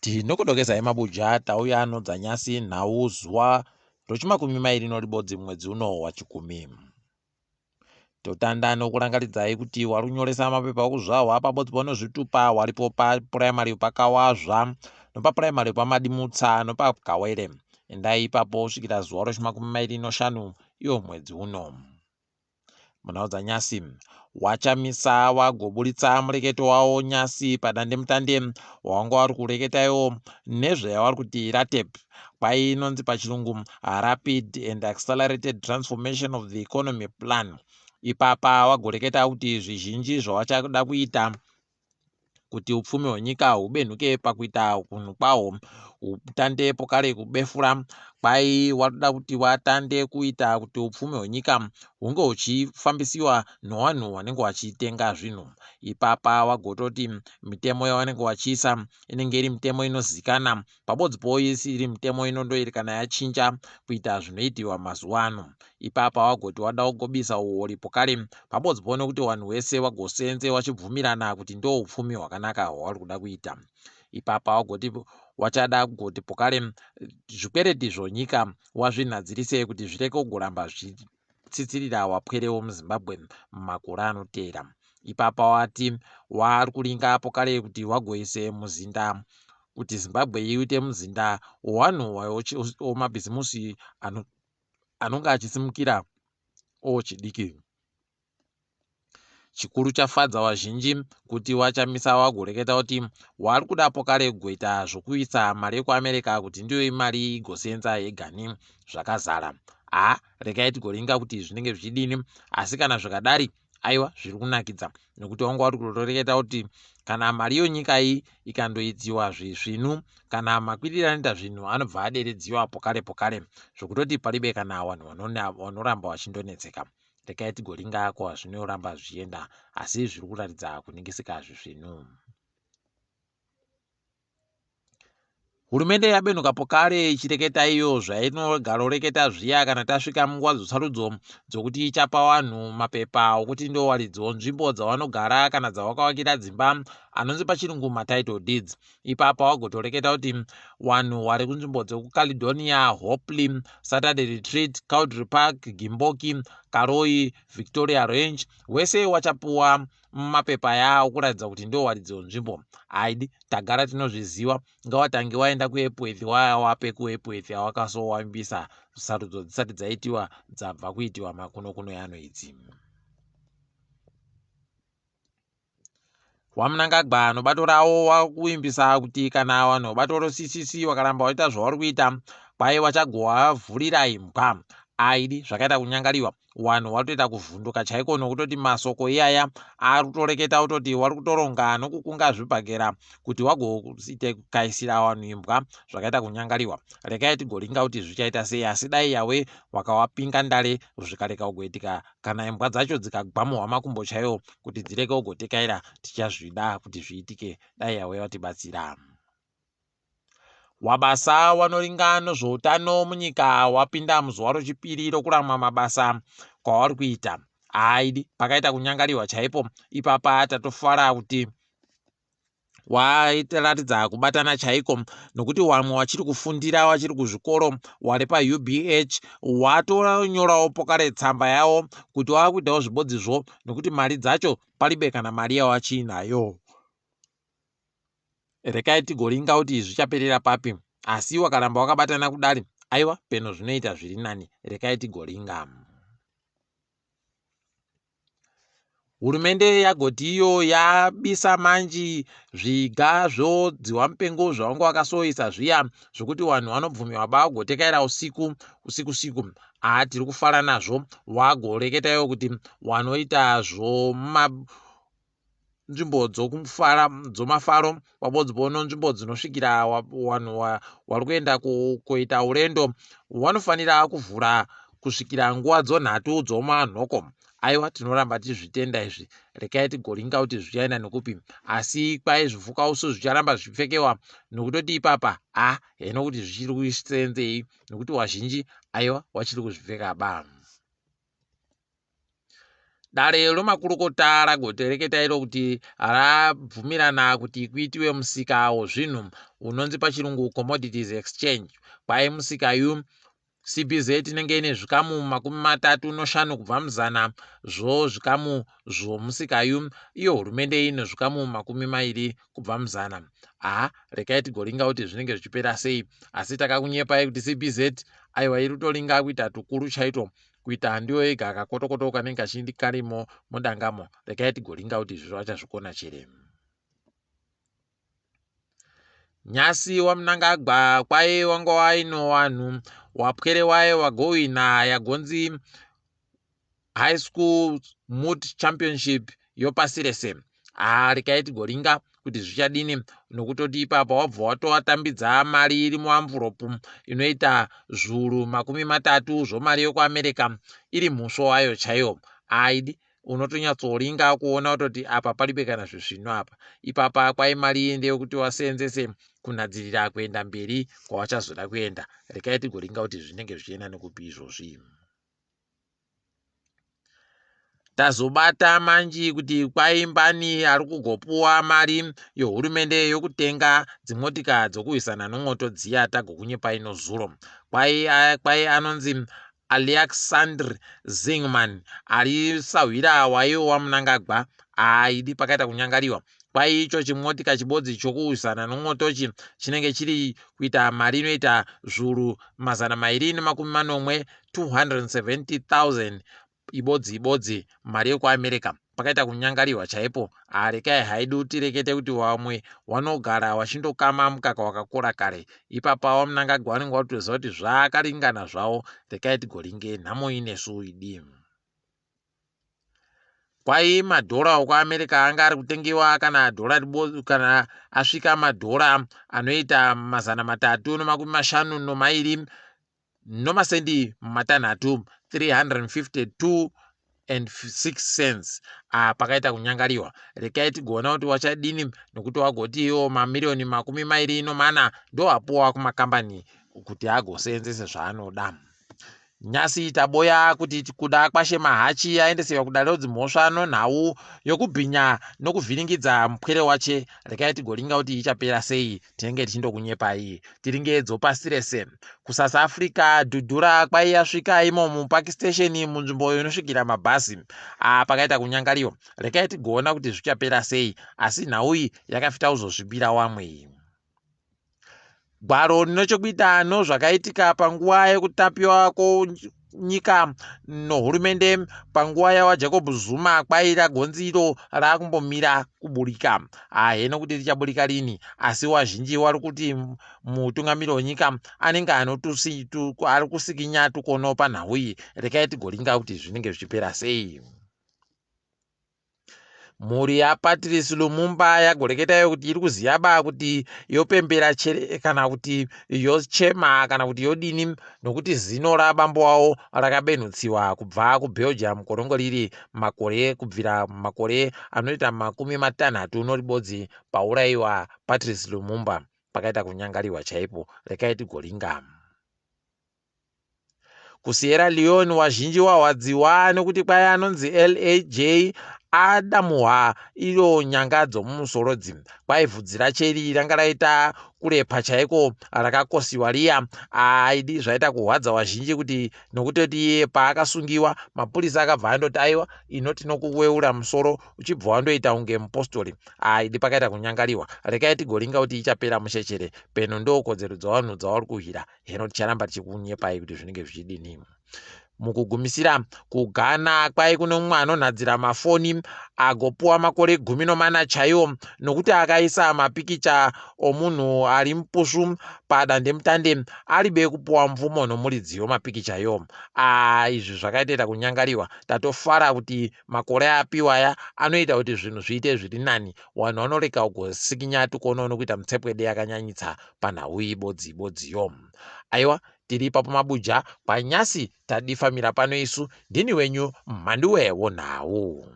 Tinokudokezai mabuja tauya nodzanyasi nhau zuva rochimakumi mairi noribodzi mwedzi uno waChikumi. Totanda nokurangaridzai kuti warunyoresa mapepa okuzvahwa pabodzi pono zvitupa waripo papuraimari paKawazva nopapuraimari paMadimutsa nopaKawere. Endai ipapo kusvikira zuva rochimakumi mairi noshanu iwo mwedzi uno. Munhau dzanyasi, waChamisa wagoburitsa mureketo wawo nyasi padandemutande wawanga wari kureketa iwo nezveyawari kuti RATEP kwai inonzi pachirungu Rapid and Accelerated Transformation of the Economy Plan. Ipapa wagoreketa kuti zvizhinji zvawachada kuita kuti upfumi hwenyika hubenhuke pakuita hunhu kwahwo hutande pokare kubefura kwai watoda kuti watande kuita kuti upfumi hwenyika hunge huchifambisiwa nowanhu wanenge wachitenga zvinhu ipapa wagototi mitemo yawanenge wachiisa inenge iri mitemo inozikana Pabodzi poisi iri mitemo inondoiri kana yachinja kuita zvinoitiwa mazuva ano. Ipapa wagoti wada kugobisa uori pokare pabodzi po nekuti wanhu wese wagosenze wachibvumirana kuti ndo upfumi hwakanaka hwawari kuda kuita. Ipapa wagoti wachada kugoti pokare zvikwereti zvonyika wazvinhadzirise kuti zvireke kugoramba zvichitsitsirira wapwere womuZimbabwe mumakore anoteera. Ipapa wati wari kuringa pokare kuti wagoise muzinda kuti Zimbabwe iite muzinda wewanhu wemabhizimusi anonge achisimukira owechidiki. Chikuru chafadza wazhinji kuti waChamisa wagoreketa kuti wari kuda pokare kugoita zvokuisa mari yekuAmerica kuti ndiyo imari igosenza yegani zvakazara. Haa regai tigoringa kuti zvinenge zvichidini asi kana zvikadari aiwa zviri kunakidza nekuti wanga wari kutoreketa kuti kana mari yonyika iyi ikandoitiwa zvisvinu kana makwiriro anoita zvinhu anobva aderedziwa pokare pokare zvokutoti paribe kana vanhu vanoramba vachindonetseka regai tigoringa kwazvinoramba zvichienda asi zviri kuratidza kuningisika zvisvinu. Hurumende yabenuka pokare ichireketa iyo zvainogaroreketa zviya kana tasvika munguva dzosarudzo dzokuti ichapa vanhu mapepa okuti ndowaridzi wonzvimbo dzavanogara kana dzavakavakira dzimba anonzi pachirungu matitle deeds. Ipapa wagotoreketa kuti vanhu vari kunzvimbo dzekuCaledonia, Hopley, Saturday Retreat, Cowdray Park, Gimboki, Karoi, Victoria Range wese wachapuwa mapepa aya okuratidza kuti ndo waridzi wenzvimbo haidi tagara tinozviziva ngawatange waenda kuepworth wawape kuepworth awakasowambisa sarudzo dzisati dzaitiwa dzabva kuitiwa makuno kuno yano idzi wamunangagwa nobato rawo wakuimbisa kuti kana vanhu bato roccc wakaramba waita zvauri kuita kwai wachagoavhurira imbwa aidi zvakaita kunyangariwa Wanhu watoita kuvhunduka chaiko nokutoti masoko iyaya ari kutoreketa kutoti wari kutoronga nokukunga zvibhakera kuti wagoite kukaisira wanhu imbwa zvakaita kunyangariwa. Rekai tigoringa kuti zvichaita sei asi dai Yahweh wakawapinga ndare zvikareka kugoitika kana imbwa dzacho dzikagwamuhwa makumbo chaiwo kuti dzireke kugotekaira tichazvida kuti zviitike dai Yahweh watibatsira. Wabasa wanoringa nozvoutano munyika wapinda muzuva rochipiri rokuramwa mabasa kwavari kuita. Haidi pakaita kunyangariwa chaipo ipapa tatofara kuti waitaratidza kubatana chaiko nokuti wamwe wachiri kufundira wachiri kuzvikoro wari paUBH watonyorawo pokare tsamba yawo kuti wakuitawo zvibodzizvo nokuti mari dzacho palibe kana mari yawachiinayo. Rekai tigoringa kuti zvichaperera papi asi wakaramba wakabatana kudari aiwa peno zvinoita zviri nani rekai tigoringa. Hurumende yagoti iyo yabisa manji zviga zvodziwa mupengo zvavanga vakasoisa zviya zvokuti vanhu vanobvumiwa bagotekaira usiku usiku siku haa tiri kufara nazvo wagoreketa iwo kuti wanoita zvoma nzvimbo dzokufara dzomafaro pabodzi pono nzvimbo dzinosvikira vanhu wari kuenda kuita urendo wanofanira kuvhura kusvikira nguva dzonhatu dzomanhoko aiwa tinoramba tichizvitenda izvi rekai tigoringa kuti zvichaenda nekupi asi kwai zvifukauso zvicharamba zvichipfekewa nokutoti ipapa a heno kuti zvichiri kusenzei nokuti wazhinji aiwa wachiri kuzvipfeka ba. Dare romakurukota ragotereketa iro kuti rabvumirana kuti kuitiwe musika wozvinhu unonzi pachirungu Commodities Exchange. Kwai musika yu CBZ inenge ine zvikamu 35 kubva muzana zvozvikamu zvomusika yu, iyo hurumende ine zvikamu 20 kubva muzana. Haa, rekai tigoringa kuti zvinenge zvichipera sei, asi takakunyepai kuti CBZ aiwa iri kutoringa kuita tukuru chaito kuita ndiyo yega kakotokoto kanenge kachindi karimo mudangamo. Rekai tigoringa kuti izvi vachazvikona chere. Nyasi waMnangagwa kwaye wanga waino wanhu wapwere waye wagowina yagonzi High School Moot Championship yopasi rese. Haa, rekai tigoringa kuti zvichadini nokutoti ipapa wabva watowatambidza mari iri muamvuropu inoita zviuru 30 zvomari yokuAmerica iri musvo wayo chaiyo. Aidi unotonyatsoringa kuona kutoti apa palibe kana zvisvino apa. Ipapa kwai mari iyi ndeyekuti waseenzese kunhadzirira kuenda mberi kwawachazoda kuenda. Rekai tigoringa kuti zvinenge zvichienda nekupi izvozvi. Tazobata manji kuti kwai mbani ari kugopuwa mari yohurumende yokutenga dzimotika dzokuhwisana nomwoto dziya tagokunyepai nozuro. Kwai, kwai anonzi Aliaksandr Zingman ari sahwira waiwo waMnangagwa aidi pakaita kunyangariwa. Kwai icho chimotika chibodzi chokuhwisana nomwotochi chinenge chiri kuita mari inoita zviuru 270, 270,000 ibodzi ibodzi mari yekuAmerica. Pakaita kunyangariwa chaipo. Haa, rekai haidu tirekete kuti wamwe wanogara wachindokama mukaka wakakora kare. Ipapa waMnangagwa wanenge watoziva kuti zvakaringana zvawo. Rekai tigoringe nhamo inesu idi. Kwai madhora okuAmerica anga ari kutengewa kana dhora kana asvika madhora anoita 352 nomasendi 6, 352 and 6 cents. Ah, pakaita kunyangariwa. Rekai tigoona kuti wachadini nokuti wagoti iwo mamiriyoni 24 ndoapuwa kumakambani kuti agoseenzese zvaanoda. Nyasi taboya kuti Kudakwashe Mahachi aendesewa kudare rodzimhosva nonhau yokubhinya nokuvhiringidza mupwere wache. Rekai tigoringa kuti ichapera sei, tinenge tichindokunyepai. Tiringe dzopasi rese. KuSouth Africa dhudhura kwai yasvika imo mupark station munzvimbo inosvikira mabhazi. Ah, pakaita kunyangariwa. Rekai tigoona kuti zvichapera sei, asi nhau iyi yakafita kuzozvipira wamwe. Gwaro rine chokuita nozvakaitika panguva yekutapiwa kwenyika nohurumende panguva yaVaJacob Zuma kwai ragonzi iro rakumbomira kuburika. Haheno kuti richaburika rini, asi wazhinji wari kuti mutungamiri wenyika anenge ari kusikinya tukono panhau iyi. Rekai tigoringa kuti zvinenge zvichipera sei. Mhuri yaPatrice Lumumba yagoreketayo kuti iri kuziva ba kuti yopembera chere kana kuti yochema kana kuti yodini nokuti zino rabambo wavo rakabenhutsiwa kubva kuBelgium korongo riri makore kubvira makore anoita 61 pauraiwa Patrice Lumumba. Pakaita kunyangariwa chaipo, rekai tigoringa. KuSierra Leone wazhinji wahwadziwa nekuti kwai anonzi LAJ adamuhwa iyo nyanga dzomumusoro dzi kwai vhudzi racheri ranga raita kurepa chaiko rakakosiwa riya aidi zvaita kuhwadza wazhinji kuti nokutoti iye paakasungiwa mapurisa akabva andoti aiwa ino tinokuweura musoro uchibva wandoita kunge mupostori aidi pakaita kunyangariwa. Rekai tigoringa kuti ichapera mushechere peno ndokodzero dzavanhu dzavari kuhwira. Heno ticharamba tichikunyepai kuti zvinenge zvichidini. Mukugumisira, kuGhana kwai kune mumwe anonhadzira mafoni agopuwa makore 14 chaiwo nokuti akaisa mapikicha omunhu ari mupushu padandemutande aribe kupuwa mvumo nomuridzi wemapikicha iwo. Aa, izvi zvakaitoita kunyangariwa. Tatofara kuti makore apiwa aya anoita kuti zvinhu zviite zviri nani. Vanhu vanorega kugosikinya tukono nokuita mutsepwede yakanyanyitsa panhau ibodzi bodziyo. Aiwa, tiri ipapo mabuja kwanyasi tadifamira pano isu. Ndini wenyu Mhanduwe wonhau.